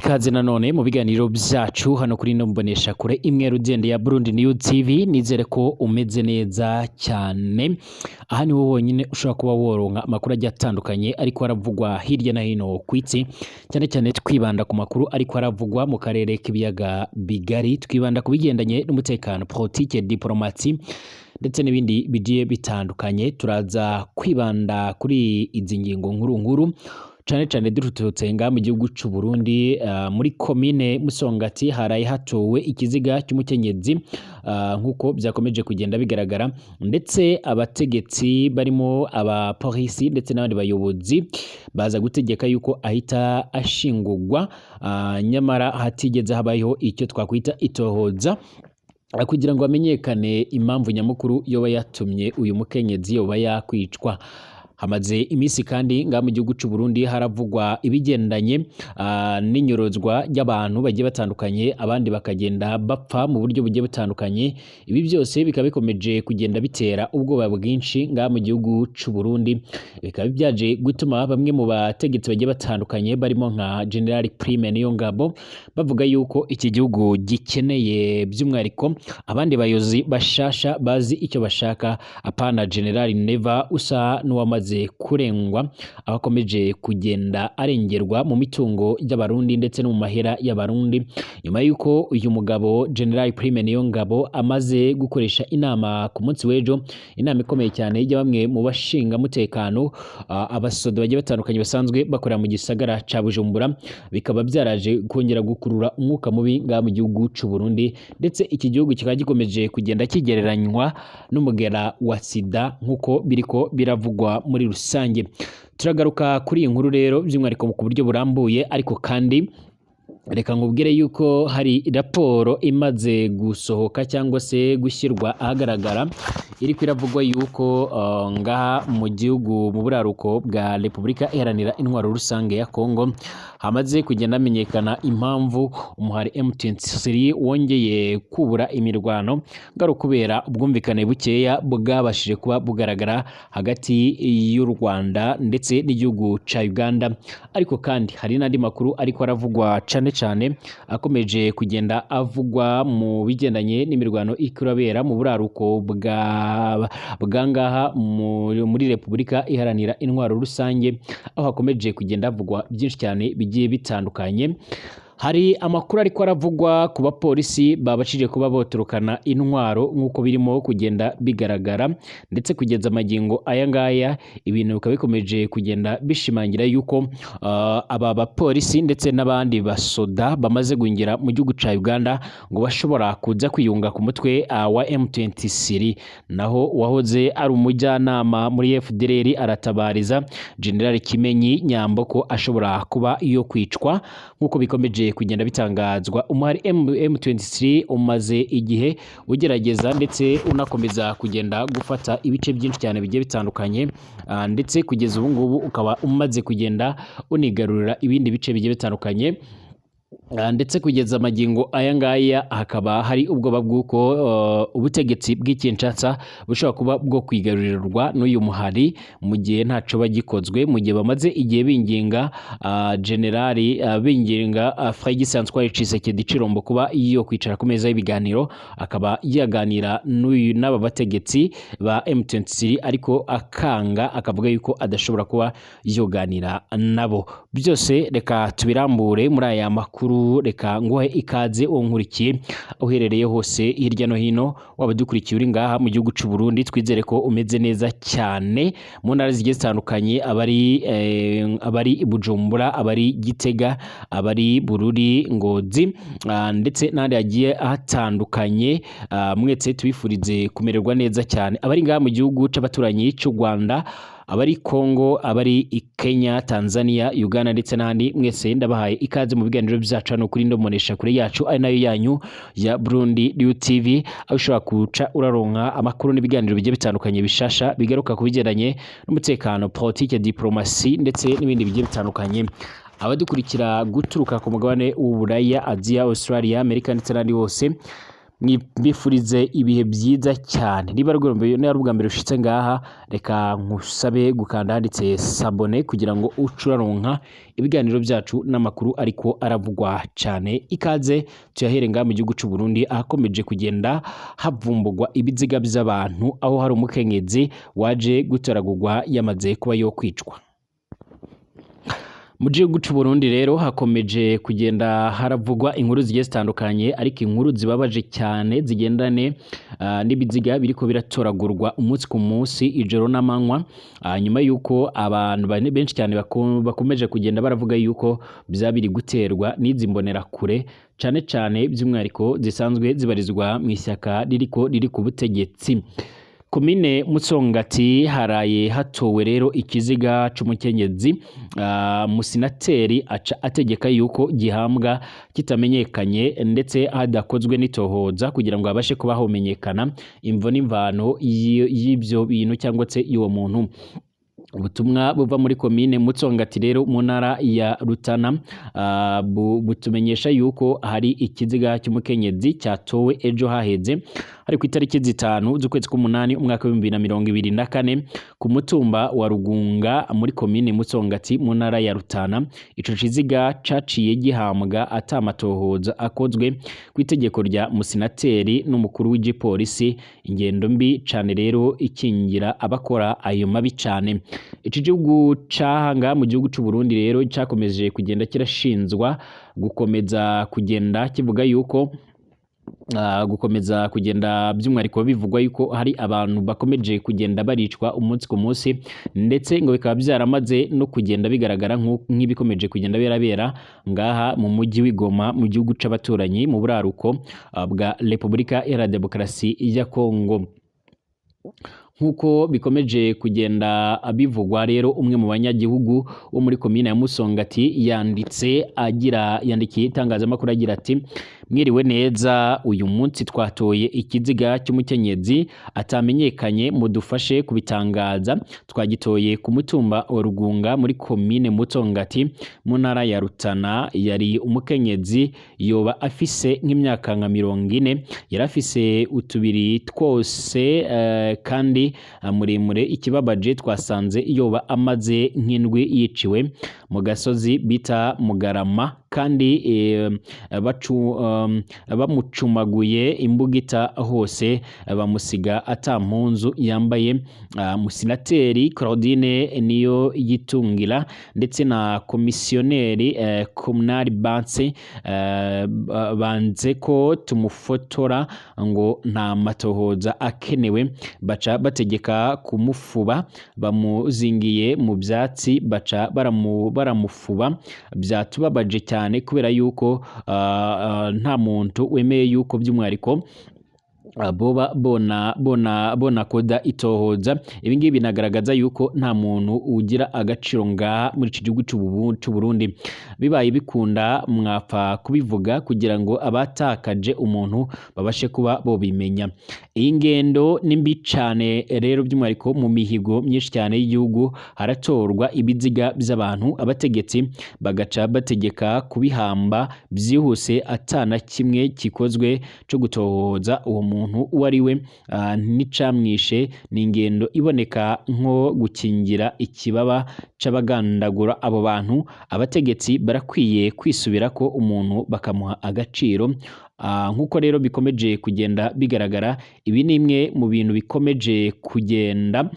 Ikaze nanone mu biganiro byacu hano kuri ino mboneshakure imwe rugende ya Burundi New TV. Nizere ko umeze neza cyane. Aha niho honyine ushobora kuba woronka amakuru agiye atandukanye ariko aravugwa hirya no hino ku isi, cyane cyane twibanda ku makuru ariko aravugwa mu karere k'ibiyaga bigari. Twibanda ku bigendanye n'umutekano, politike, diplomasi ndetse n'ibindi bigiye bitandukanye. Turaza kwibanda kuri izi ngingo nkuru nkuru cane cane duturutse ngaha mu gihugu c'u Burundi. Muri komine Musongati haraye hatowe ikiziga cy'umukenyezi, nkuko byakomeje kugenda bigaragara, ndetse abategetsi barimo abapolisi ndetse n'abandi bayobozi baza gutegeka yuko ahita ashingurwa, nyamara hatigeze habayeho icyo twakwita itohoza kugira ngo hamenyekane impamvu nyamukuru yoba yatumye uyu mukenyezi yoba yakwicwa. Hamaze iminsi kandi ngaha mu gihugu c'u Burundi haravugwa ibigendanye n'inyorozwa ry'abantu bagiye batandukanye, abandi bakagenda bapfa mu buryo bugiye butandukanye. Ibi byose bikaba bikomeje kugenda bitera ubwoba bwinshi ngaha mu gihugu c'u Burundi, bikaba byaje gutuma bamwe mu bategetsi bagiye batandukanye barimo nka General Prime Niyongabo bavuga yuko iki gihugu gikeneye by'umwihariko abandi bayobozi bashasha bazi icyo bashaka, apana General Neva usa n'uwamaze kurengwa, aho akomeje kugenda arengerwa mu mitungo y'Abarundi ndetse no mu mahera y'Abarundi. Nyuma y'uko uyu mugabo General Prime Niyongabo amaze gukoresha inama ku munsi w'ejo, inama ikomeye cyane ya bamwe mu bashingamutekano, abasoda bagiye batandukanye basanzwe bakorera mu gisagara ca Bujumbura, bikaba byaraje kongera gukurura umwuka mubi ngaha mu gihugu c'u Burundi, ndetse iki gihugu kikaba gikomeje kugenda kigereranywa n'umugera wa sida nk'uko biriko biravugwa muri rusange. Turagaruka kuri iyi nkuru rero by'umwihariko ku buryo burambuye, ariko kandi reka nkubwire yuko hari raporo imaze gusohoka cyangwa se gushyirwa ahagaragara iriko iravugwa yuko ngaha mu gihugu mu buraruko bwa Repubulika Iharanira Intwaro Rusange ya Kongo hamaze kugenda hamenyekana impamvu umuhari M23 wongeye kubura imirwano, ngaro kubera ubwumvikane bukeya bwabashije kuba bugaragara hagati y'u Rwanda ndetse n'igihugu ca Uganda. Ariko kandi hari n'andi makuru ariko aravugwa cane cane akomeje kugenda avugwa mu bigendanye n'imirwano iriko irabera mu buraruko bwa ngaha muri Repubulika Iharanira Intwaro Rusange, aho hakomeje kugenda havugwa byinshi cyane bigiye bitandukanye. Hari amakuru ariko aravugwa ku bapolisi babashije kuba botorokana intwaro nk'uko birimo kugenda bigaragara, ndetse kugeza amagingo aya ngaya ibintu bikaba bikomeje kugenda bishimangira yuko aba bapolisi ndetse n'abandi basoda bamaze gwinjira mu gihugu ca Uganda ngo bashobora kuza kwiyunga ku mutwe wa M23. Naho uwahoze ari umujyanama muri FDLR aratabariza General Kimenyi Nyambo ko ashobora kuba yo kwicwa nk'uko bikomeje kugenda bitangazwa. Umuhari M23 umaze igihe ugerageza ndetse unakomeza kugenda gufata ibice byinshi cyane bigiye bitandukanye, ndetse kugeza ubu ngubu ukaba umaze kugenda unigarurira ibindi bice bigiye bitandukanye. Ndetse kugeza amagingo aya ngaya hakaba hari ubwoba bw'uko ubutegetsi bw'i Kinshasa bushobora kuba bwo kwigarurirwa n'uyu muhari mu gihe ntaco bagikozwe, mu gihe bamaze igihe binginga generali, binginga Félix Antoine Tshisekedi Tshilombo kuba yo kwicara ku meza y'ibiganiro akaba yaganira n'uyu n'aba bategetsi ba M23, ariko akanga akavuga yuko adashobora kuba yoganira nabo. Byose reka tubirambure muri aya makuru. Reka nguhe ikaze uwo nkurikiye uherereye hose hirya no hino, waba dukurikiye uri ngaha mu gihugu c'u Burundi, twizere ko umeze neza cyane mu ntara zigiye zitandukanye, abari i Bujumbura, abari Gitega, abari Bururi, Ngozi, ndetse n'ahandi hagiye hatandukanye. Mwese tubifurize kumererwa neza cyane. Abari ngaha mu gihugu c'abaturanyi c'u Rwanda, abari Congo, abari i Kenya, Tanzania, Uganda ndetse n'ahandi, mwese ndabahaye ikaze mu biganiro byacu hano kuri Ndomonesha kure yacu ari nayo yanyu ya Burundi New TV, aho ushobora kuca uraronka amakuru n'ibiganiro bigiye bitandukanye bishasha bigaruka ku bigendanye n'umutekano, politike, diplomasi ndetse n'ibindi bigiye bitandukanye. Abadukurikira guturuka ku mugabane w'Uburaya, Aziya, Australia, Amerika ndetse n'ahandi hose. Mbifurize ibihe byiza cyane. Niba ari ubwa mbere ushitse ngaha, reka nkusabe gukanda handitse s'abonner kugira ngo uce uraronka ibiganiro byacu n'amakuru ariko aravugwa cyane. Ikaze tuyahere ngaha mu gihugu c'u Burundi, ahakomeje kugenda havumbugwa ibiziga by'abantu, aho hari umukenyezi waje gutoragurwa yamaze kuba yo kwicwa. Mu gihugu c'u Burundi rero hakomeje kugenda haravugwa inkuru zigiye zitandukanye, ariko inkuru zibabaje cyane zigendane n'ibiziga biriko biratoragurwa umunsi ku munsi, ijoro n'amanywa, nyuma yuko abantu benshi cyane bakomeje kugenda baravuga yuko byaba biri guterwa n'izi mbonerakure, cane cane by'umwihariko zisanzwe zibarizwa mu ishyaka ririko riri ku butegetsi. Komine Musongati haraye hatowe rero ikiziga c'umukenyezi, musinateri aca ategeka yuko gihambwa kitamenyekanye, ndetse hadakozwe n'itohoza kugira ngo habashe kuba homenyekana imvo n'imvano y'ivyo bintu cyangwa se y'uwo muntu. Ubutumwa buva muri komine Mutsongati rero mu ntara ya Rutana butumenyesha yuko hari ikiziga cy'umukenyezi cyatowe ejo haheze, hari ku itariki 5 z'ukwezi k'umunani umwaka w'2024 ku mutumba wa Rugunga muri komine Mutsongati mu ntara ya Rutana. Ico kiziga caciye gihambwa atamatohoza akozwe ku itegeko rya musinateri n'umukuru w'igipolisi. Ingendo mbi cane rero ikingira abakora ayo mabi cane. Ici gihugu cahanga mu gihugu c'u Burundi rero cakomeje kugenda kirashinzwa gukomeza kugenda kivuga yuko gukomeza kugenda by'umwihariko bivugwa yuko hari abantu bakomeje kugenda baricwa umunsi ku munsi, ndetse ngo bikaba byaramaze no kugenda bigaragara nk'ibikomeje kugenda birabera ngaha mu mujyi w'Igoma mu gihugu c'abaturanyi mu buraruko bwa Repubulika Iharanira Demokarasi ya Kongo. Nkuko bikomeje kugenda bivugwa rero, umwe mu banyagihugu wo muri komine ya Musongati yanditse agira yandikiye itangazamakuru agira ati: "Mwiriwe neza, uyu munsi twatoye ikiziga cy'umukenyezi atamenyekanye, mudufashe kubitangaza. Twagitoye ku mutumba wa Rugunga muri komine Musongati mu ntara ya Rutana. Yari umukenyezi yoba afise nk'imyaka nka 40, yari afise utubiri twose kandi muremure. Ikibabaje twasanze yoba amaze nk'indwi yiciwe mu gasozi bita Mugarama, kandi bamucumaguye imbugita hose, bamusiga ata mpunzu yambaye. Musinateri Claudine niyo yitungira ndetse na komisiyoneri communal banse banze ko tumufotora ngo nta matohoza akenewe, baca bategeka kumufuba, bamuzingiye mu byatsi, baca baramufuba. Byatubabaje cyane kubera yuko nta muntu wemeye yuko by'umwihariko boba bona bona bona koda itohoza. Ibi ngibi binagaragaza yuko nta muntu ugira agaciro ngaha muri iki gihugu c'u Burundi. Bibaye bikunda mwapfa kubivuga kugira ngo abatakaje umuntu babashe kuba bobimenya. Iyi ngendo ni mbi cane rero, by'umwihariko mu mihigo myinshi cyane y'igihugu haratorwa ibiziga by'abantu, abategetsi bagaca bategeka kubihamba byihuse atana kimwe kikozwe co gutohoza uwo muntu uwo ari we n'icamwishe. Ni ingendo iboneka nko gukingira ikibaba c'abagandagura abo bantu. Abategetsi barakwiye kwisubira ko umuntu bakamuha agaciro." Nkuko rero bikomeje kugenda bigaragara, ibi ni imwe mu bintu bikomeje kugenda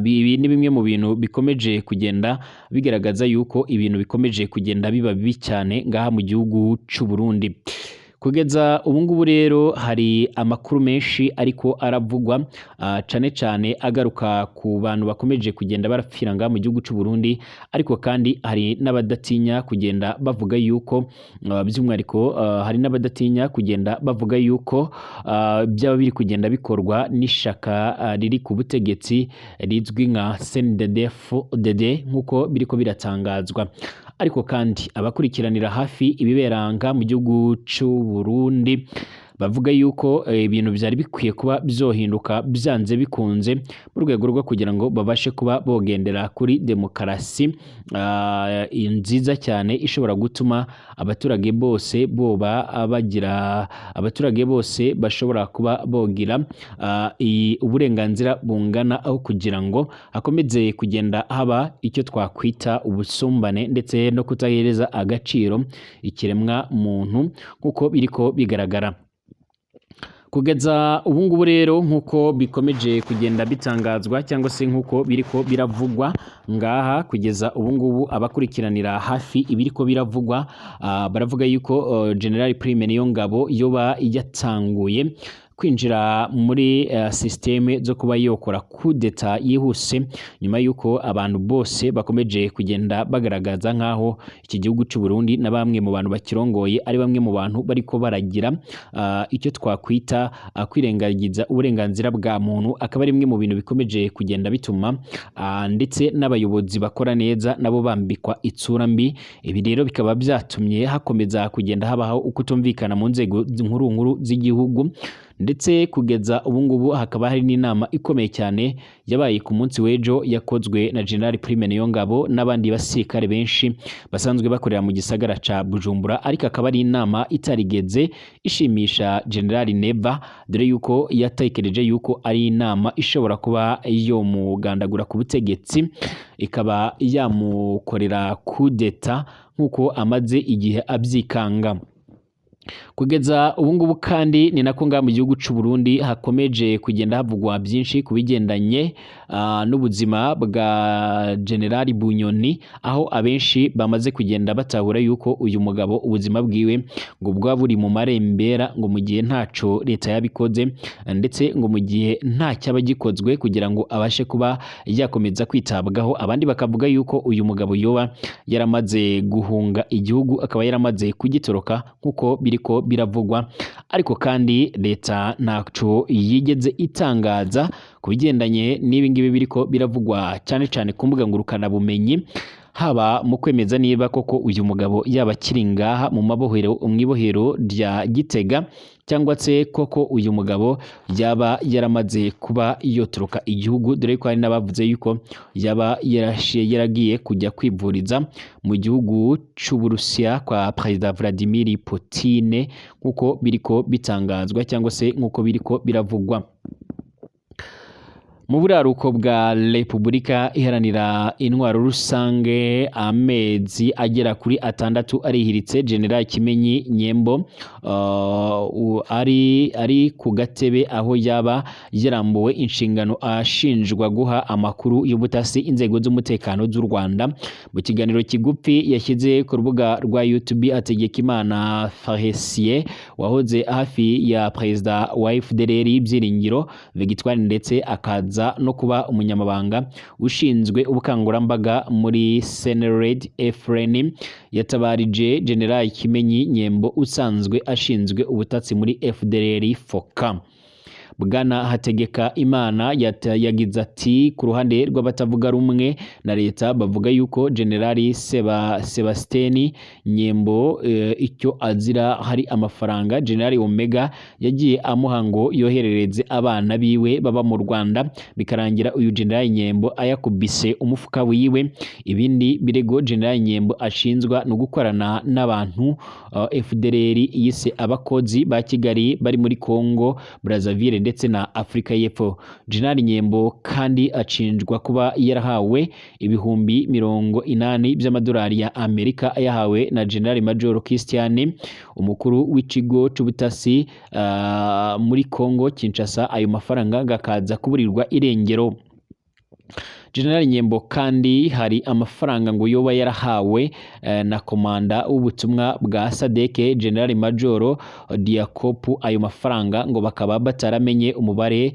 ibi ni bimwe mu bintu bikomeje kugenda bigaragaza yuko ibintu bikomeje kugenda biba bibi cyane ngaha mu gihugu c'u Burundi. Kugeza ubu ngubu rero hari amakuru menshi ariko aravugwa, cane cane agaruka ku bantu bakomeje kugenda barapfira ngaha mu gihugu c'u Burundi, ariko kandi hari n'abadatinya kugenda bavuga yuko by'umwihariko hari n'abadatinya kugenda bavuga yuko byaba biri kugenda bikorwa n'ishaka riri ku butegetsi rizwi nka CNDD-FDD nkuko biriko biratangazwa. Ariko kandi abakurikiranira hafi ibiberanga mu gihugu c'u Burundi Bavuga yuko ibintu byari bikwiye kuba byohinduka byanze bikunze mu rwego rwo kugira ngo babashe kuba bogendera kuri demokarasi nziza cyane ishobora gutuma abaturage bose boba bagira, abaturage bose bashobora kuba bogira uburenganzira bungana, aho kugira ngo hakomeze kugenda haba icyo twakwita ubusumbane ndetse no kutahereza agaciro ikiremwa muntu nk'uko biriko bigaragara kugeza ubu ngubu. Rero nk'uko bikomeje kugenda bitangazwa cyangwa se nk'uko biriko biravugwa ngaha kugeza ubu ngubu, abakurikiranira hafi ibiriko biravugwa baravuga yuko General Prime Niyongabo yoba yatanguye kwinjira muri système zo kuba yokora kudeta yihuse, nyuma yuko abantu bose bakomeje kugenda bagaragaza nkaho iki gihugu cy'u Burundi na bamwe mu bantu bakirongoye ari bamwe mu bantu bariko baragira icyo twakwita kwirengagiza uburenganzira bwa muntu, akaba ari bimwe mu bintu bikomeje kugenda bituma ndetse n'abayobozi bakora neza nabo bambikwa itsura mbi. Ibi rero bikaba byatumye hakomeza kugenda habaho ukutumvikana mu nzego nkuru nkuru z'igihugu, ndetse kugeza ubu ngubu hakaba hari n'inama ikomeye cyane yabaye ku munsi w'ejo yakozwe na General Prime Niyongabo n'abandi basirikare benshi basanzwe bakorera mu gisagara ca Bujumbura, ariko akaba ari inama itarigeze ishimisha General Neva, dore yuko yatekereje yuko ari inama ishobora kuba yomugandagura ku butegetsi, ikaba yamukorera kudeta nk'uko amaze igihe abyikanga. Kugeza ubu ngubu kandi ni nako ngaha mu gihugu cy'u Burundi hakomeje kugenda havugwa byinshi ku bigendanye n'ubuzima bwa General Bunyoni, aho abenshi bamaze kugenda batahura yuko uyu mugabo ubuzima bwiwe ngo bwaba buri mu marembera, ngo mu gihe ntaco leta yabikoze, ndetse ngo mu gihe nta cyaba gikozwe kugira ngo abashe kuba yakomeza kwitabwaho. Abandi bakavuga yuko uyu mugabo yoba yaramaze guhunga igihugu, akaba yaramaze kugitoroka nk'uko biriko biravugwa, ariko kandi leta ntaco yigeze itangaza ku bigendanye n'ibi ngibi biriko biravugwa cyane cyane ku mbuga ngurukanabumenyi, haba mu kwemeza niba koko uyu mugabo yaba akiri ngaha mu mabohero, mu ibohero rya Gitega, cyangwa se koko uyu mugabo yaba yaramaze kuba yotoroka igihugu, dore ko hari n'abavuze yuko yaba yarashe yaragiye kujya kwivuriza mu gihugu c'Uburusiya kwa Perezida Vladimir Putin, nk'uko biriko bitangazwa cyangwa se nk'uko biriko biravugwa. Mu buraruko bwa Repubulika Iharanira Intwaro Rusange, amezi agera kuri 6 arihiritse General Kimenyi Nyembo ari ku gatebe, aho yaba yarambuwe inshingano ashinjwa guha amakuru y'ubutasi inzego z'umutekano z'u Rwanda. Mu kiganiro kigufi yashyize ku rubuga rwa YouTube, Hategekimana Felicien wahoze hafi ya Perezida wa FDLR Byiringiro Victoire, ndetse akaza no kuba umunyamabanga ushinzwe ubukangurambaga muri CNRD FRN, yatabarije General Kimenyi Nyembo usanzwe ashinzwe ubutasi muri FDLR FOCA. Bwana Hategeka Imana yagize ati: "Ku ruhande rw'abatavuga rumwe na leta bavuga yuko Generali Sebastien Nyembo icyo azira hari amafaranga Generali Omega yagiye amuha ngo yoherereze abana biwe baba mu Rwanda, bikarangira uyu Generali Nyembo ayakubise umufuka wiwe. Ibindi birego Generali Nyembo ashinzwa no gukorana n'abantu FDLR yise abakozi ba Kigali bari muri Congo Brazzaville ndetse na Afrika y'Epfo. General Nyembo kandi ashinjwa kuba yarahawe 80,000 by'amadolari ya Amerika ayahawe na General Major Christian, umukuru w'ikigo c'ubutasi muri Congo Kinshasa, ayo mafaranga gakaza kuburirwa irengero. General Nyembo kandi hari amafaranga ngo yoba yarahawe na komanda w'ubutumwa bwa SADC General Major Diakopu, ayo mafaranga ngo bakaba bataramenye umubare,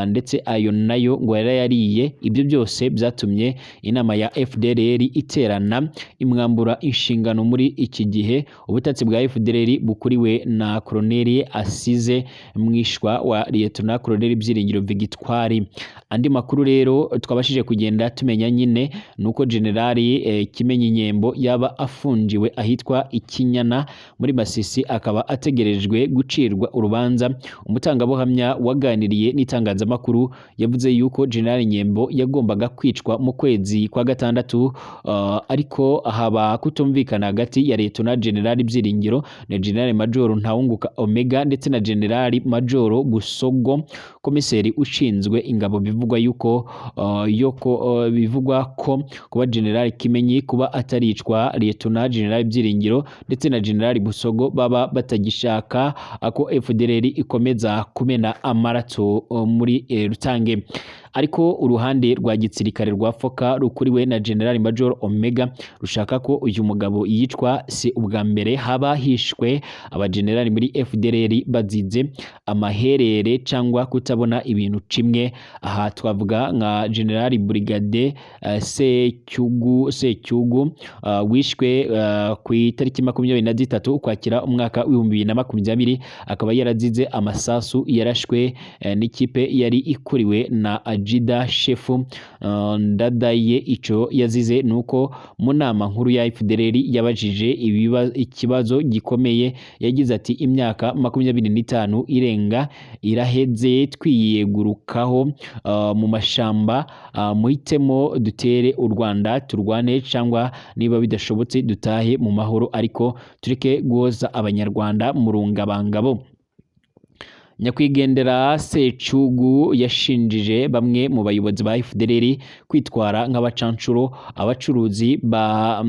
ndetse ayo nayo ngo yarayariye. Ibyo byose byatumye inama ya FDLR iterana imwambura inshingano. Muri iki gihe ubutatsi bwa FDLR bukuriwe na Colonel Asize, mwishwa wa Lieutenant Colonel Byiringiro Victoire. Andi makuru rero twabashije kugenda kugenda tumenya nyine nuko Generali Kimenyi Nyembo yaba afungiwe ahitwa Ikinyana muri Masisi, akaba ategerejwe gucirwa urubanza. Umutangabuhamya waganiriye n'itangazamakuru yavuze yuko Generali Nyembo yagombaga kwicwa mu kwezi kwa gatandatu, ariko haba kutumvikana hagati ya Leta Generali Byiringiro na Generali Majoro Ntawunguka Omega ndetse na Generali Majoro Busogo, komiseri ushinzwe ingabo. Bivugwa yuko bivugwa ko kuba Generali Kimenyi kuba ataricwa, Leta Generali Byiringiro ndetse na Generali Busogo baba batagishaka ko FDLR ikomeza kumena amaraso muri Rutange. Ariko uruhande rwa gisirikare rwa Foka rukuriwe na General Major Omega rushaka ko uyu mugabo yicwa. Si ubwa mbere haba hishwe abagenerali muri FDLR bazize amaherere cyangwa kutabona ibintu kimwe. Aha twavuga nka General Brigade Secyugu wishwe ku itariki 23 Ukwakira umwaka w'2020, akaba yarazize amasasu yarashwe n'ikipe yari ikuriwe na Ajida Shefu Ndadaye. Ico yazize nuko mu nama nkuru ya FDLR yabajije ikibazo gikomeye. Yagize ati: "Imyaka 25 irenga iraheze twiyegurukaho mu mashamba, muhitemo dutere u Rwanda turwane, cyangwa niba bidashobotse dutahe mu mahoro, ariko tureke guhoza Abanyarwanda mu rungabangabo." Nyakwigendera Secugu yashinjije bamwe mu bayobozi ba FDLR kwitwara nk'abacancuro, abacuruzi ba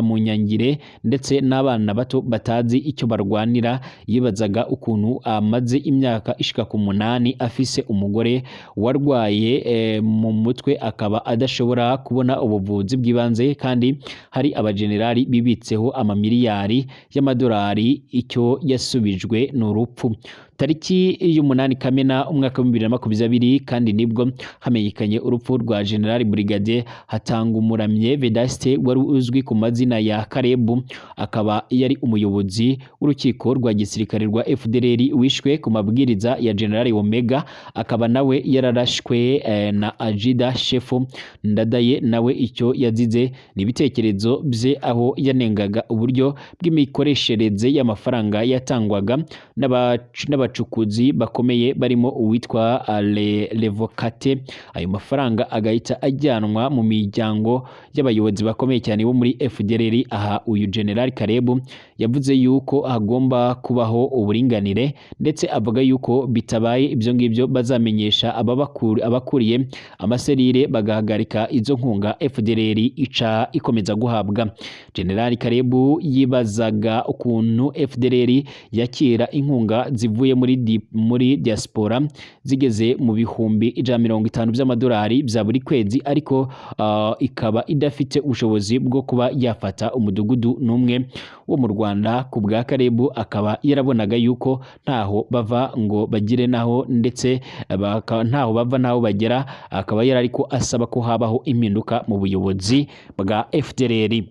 munyangire ndetse n'abana bato batazi icyo barwanira. Yibazaga ukuntu amaze imyaka ishika ku 8 afise umugore warwaye mu mutwe, akaba adashobora kubona ubuvuzi bw'ibanze, kandi hari abajenerali bibitseho amamiliyari y'amadolari. Icyo yasubijwe ni urupfu. Tariki y'umunani Kamena umwaka wa 2020 kandi nibwo hamenyekanye urupfu rwa General Brigadier Hatangumuramye Vedaste, wari uzwi ku mazina ya Karebu, akaba yari umuyobozi w'urukiko rwa gisirikare rwa FDLR, wishwe ku mabwiriza ya General Omega, akaba nawe yararashwe na Ajida Shefu Ndadaye. Nawe icyo yazize ni ibitekerezo bye, aho yanengaga uburyo bw'imikoreshereze y'amafaranga yatangwaga n'abacukuzi bakomeye barimo uwitwa Levocate, ayo mafaranga agahita ajyanwa mu miryango y'abayobozi bakomeye cyane bo muri FDLR. Aha uyu General Karebu yavuze yuko hagomba kubaho uburinganire, ndetse avuga yuko bitabaye ibyo ngibyo bazamenyesha abakuriye amaserire bagahagarika izo nkunga FDLR ica ikomeza guhabwa. General Karebu yibazaga ukuntu FDLR yakira inkunga zivuye muri diaspora zigeze mu 150,000 by'amadolari bya buri kwezi, ariko ikaba idafite ubushobozi bwo kuba yafata umudugudu n'umwe wo mu Rwanda. Ku bwa Karebu, akaba yarabonaga yuko ntaho bava ngo bagire naho, ndetse ntaho bava ntaho bagera, akaba yari ariko asaba ko habaho impinduka mu buyobozi bwa FDLR.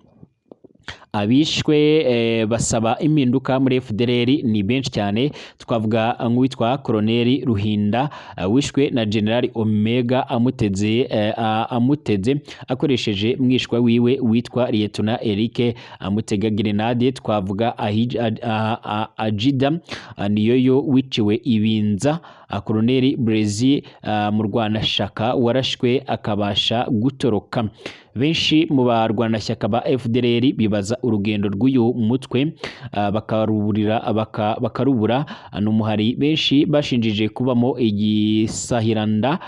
Abishwe basaba impinduka muri FDLR ni benshi cyane. Twavuga nk'uwitwa Colonel Ruhinda, wishwe na General Omega amuteze akoresheje mwishwa wiwe witwa Lieutenant Eric, amutega grenade. Twavuga Ajida Niyoyo wiciwe Ibinza, Colonel Brezi Murwanashaka warashwe akabasha gutoroka. Benshi mu barwanashyaka ba FDLR bibaza urugendo rw'uyu mutwe, bakarubura n'umuhari benshi bashinjije kubamo igisahiranda,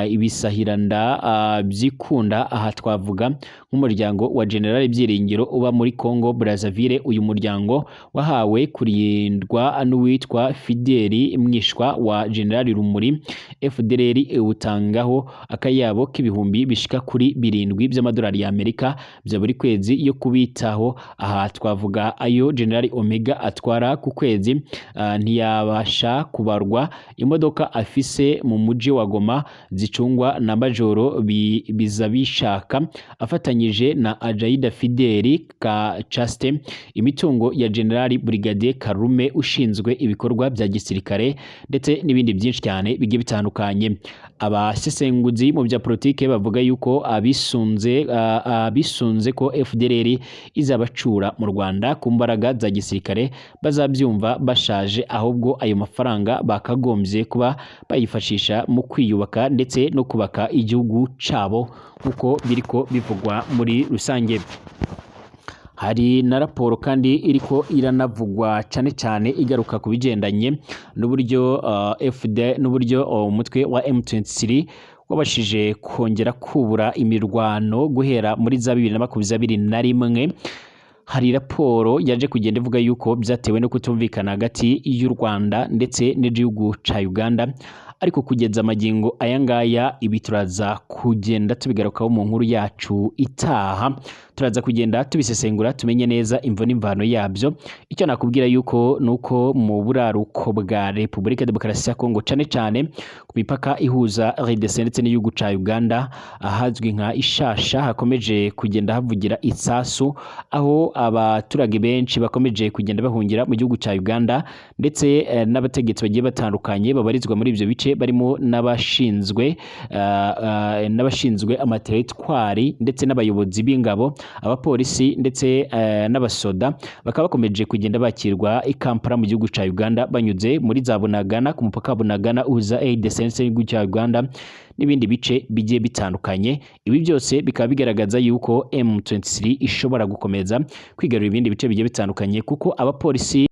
ibisahiranda byikunda. Aha twavuga nk'umuryango wa General Byiringiro uba muri Congo Brazzaville. Uyu muryango wahawe kurindwa n'uwitwa Fideli Mwishwa wa General Rumuri. FDLR iwutangaho akayabo k'ibihumbi bishika kuri 7 by'amadolari. z'amadolari y'Amerika bya buri kwezi yo kubitaho. Aha twavuga ayo General Omega atwara ku kwezi, ntiyabasha kubarwa. Imodoka afise mu muji wa Goma zicungwa na Majoro Bizabishaka afatanyije na Ajaida Fideli ka Chaste, imitungo ya General Brigadier Karume ushinzwe ibikorwa bya gisirikare, ndetse n'ibindi byinshi cyane bigiye bitandukanye. Abasesenguzi mu bya politike bavuga yuko abisunze ko FDLR izabacura mu Rwanda ku mbaraga za gisirikare bazabyumva bashaje, ahubwo ayo mafaranga bakagombye kuba bayifashisha mu kwiyubaka ndetse no kubaka igihugu cabo, nk'uko biriko bivugwa muri rusange. Hari na raporo kandi iriko iranavugwa cyane cyane igaruka ku bigendanye n'uburyo FD n'uburyo umutwe wa M23 wabashije kongera kubura imirwano guhera muri za 2021. Hari raporo yaje kugenda ivuga yuko byatewe no kutumvikana hagati y'u Rwanda ndetse n'igihugu ca Uganda, ariko kugeza amagingo aya ngaya ibi turaza kugenda tubigarukaho mu nkuru yacu itaha. Turaza kugenda tubisesengura, tumenye neza imvo n'imvano yabyo. Icyo nakubwira yuko nuko mu buraruko bwa Repubulika Demokarasi ya Kongo, cane cane ku mipaka ihuza RDC ndetse n'igihugu ca Uganda ahazwi nka Ishasha, hakomeje kugenda havugira isasu, aho abaturage benshi bakomeje kugenda bahungira mu gihugu ca Uganda, ndetse n'abategetsi bagiye batandukanye babarizwa muri ibyo bice, barimo n'abashinzwe amateritwari ndetse n'abayobozi b'ingabo, abapolisi ndetse n'abasoda, bakaba bakomeje kugenda bakirwa i Kampala mu gihugu ca Uganda banyuze muri za Bunagana, ku mupaka wa Bunagana uhuza RDC ndetse n'igihugu cya Uganda n'ibindi bice bigiye bitandukanye. Ibi byose bikaba bigaragaza yuko M23 ishobora gukomeza kwigarurira ibindi bice bigiye bitandukanye, kuko abapolisi